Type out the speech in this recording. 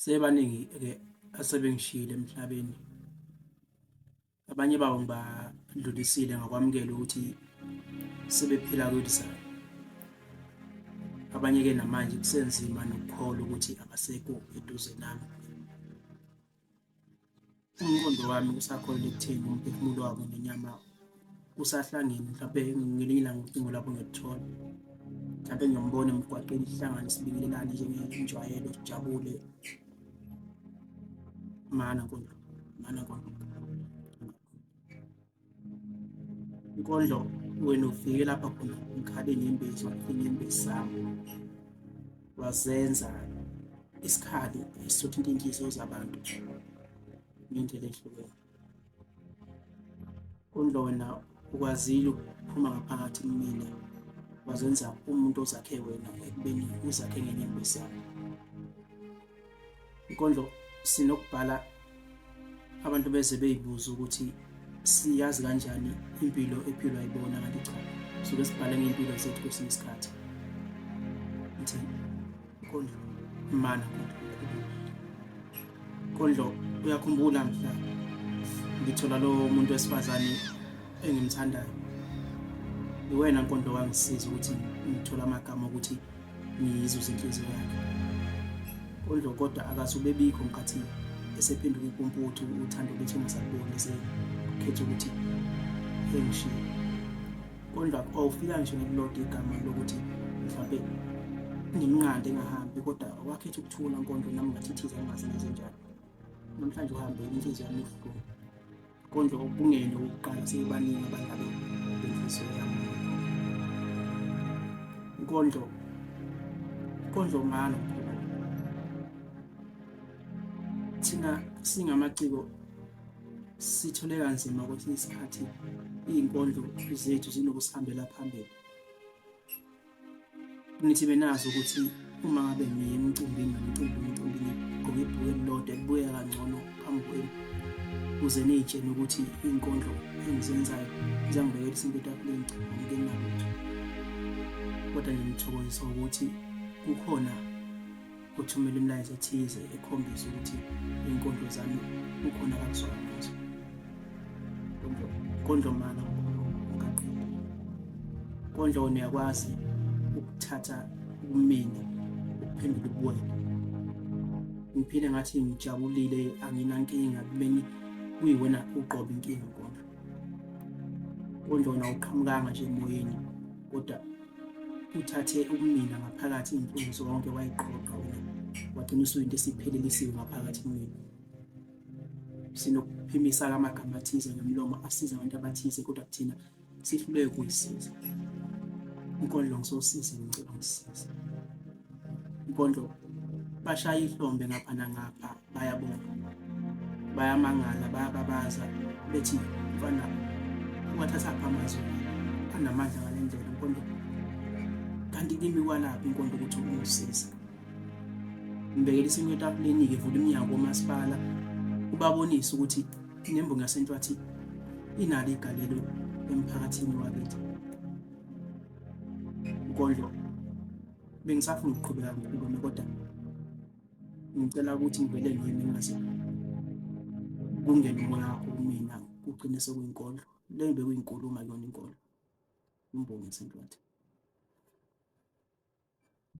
Sebaningi-ke asebengishiyile emhlabeni. Abanye babo ngibadlulisile ngakwamukela ukuthi sebephila kwelizayo. Abanye-ke namanje kusenzima nokukholwa ukuthi abasekho eduze nami. Umqondo wami usakholelwa ekutheni umphefumulo wabo nenyama kusahlangene, mhlawumbe ngelinye ilanga ucingo lwabo ngiyoluthola. Mhlawumbe ngiyombona emgwaqeni sihlangane sibingelelane njengenjwayelo sijabule. Mana nkondlo, mana nkondlo. Nkondlo wena ufike lapha khona ngikhale inyembezi wakhipha inyembezi zami wazenza isikhali esizothinta iy'nhliziyo zabantu ngendlela ehlukene. Nkondlo wena ukwazile ukuphuma ngaphakathi kumina wazenza umuntu ozakhe wena ekubeni uzakhe ngenyembezi yakho. Inkondlo sinokubhala abantu beze beyibuza ukuthi siyazi kanjani impilo ephilwa yibona, kanti cha, suke sibhale ngey'mpilo zethu kwesinye isikhathi. Ngithi inkondlo mana nkondlo, nkondlo uyakhumbula mhla ngithola lo muntu wesifazane engimthandayo? Iwena nkondlo wangisiza ukuthi ngithole amagama okuthi ngiyizuze inhliziyo yakhe. Kondlo kodwa akaze ubebikho nkathi esephenduka impumputhu uthando lwethu engasakuboni sekukhetha ukuthi engishiye. Kondlo awufika ngisho nekulodwa igama lokuthi mhlampe ngimnqande engahambi, kodwa wakhetha ukuthula nkondlo, nami ngathithiza ngingazi ngenzenjani. Namhlanje uhambile, inhliziyo yami ibuhlungu. Kondlo okungene okokuqala, sebebaningi abadlali benhliziyo yami. Inkondlo, inkondlo ngalo thina singamaciko sithole kanzima kwesinye isikhathi, iy'nkondlo zethu zinokusihambela phambili. Nithi benazi ukuthi uma ngabe ngiye emcimbini nomcimbi umcimbi ngigqoke ibhuku elilodwa elibukeka kangcono phambi kwenu, kuze niy'tshene ukuthi iy'nkondlo engizenzayo ziyangibekela isinto etafuleni. Cha, angike nalutho, kodwa nje ngithokozisa ukuthi kukhona othumela imilayezo ethize ekhombisa ukuthi iy'nkondlo zami kukhona akakuzwayo ngazo. Nkondlo mana ungaqedi. Nkondlo wena uyakwazi ukuthatha ubumina ukuphendula ubuwena. Ngiphile ngathi ngijabulile, anginankinga, kubeni kuyiwena uqoba inkinga nkondlo. Nkondlo wena awuqhamukanga nje emoyeni, kodwa uthathe ubumina ngaphakathi iy'nhlungu zonke wayiqoqa wena, wagcina usuyinto esiphelelisiwe ngaphakathi kumina. Sinokuphimisa amagama athize ngomlomo asiza abantu abathize, kodwa kuthina sihluleke ukuyisiza. Inkondlo ngisosize, ngicela ungisize. Inkondlo bashaya ihlombe ngapha nangapha, bayabonga, bayamangala, bayababaza bethi mfana uwathathaphi amazwi anamandla ngale ndlela inkondlo? Kanti kimi kwalaphi inkondlo ukuthi ungisize? Ngibekela isinkwa etafuleni-ke, vula iminyango komasipala, ubabonise ukuthi nembongi yaseNtwathi inalo igalelo emphakathini wakithi. Nkondlo, bengisafuna ukuqhubeka ngikhulume, kodwa ngicela ukuthi ngivele ngime ngaze kungene umoya wakho kumina, kugcine sekuyinkondlo. Le bekuyinkulumo, akuyona inkondlo. Imbongi yaseNtwathi.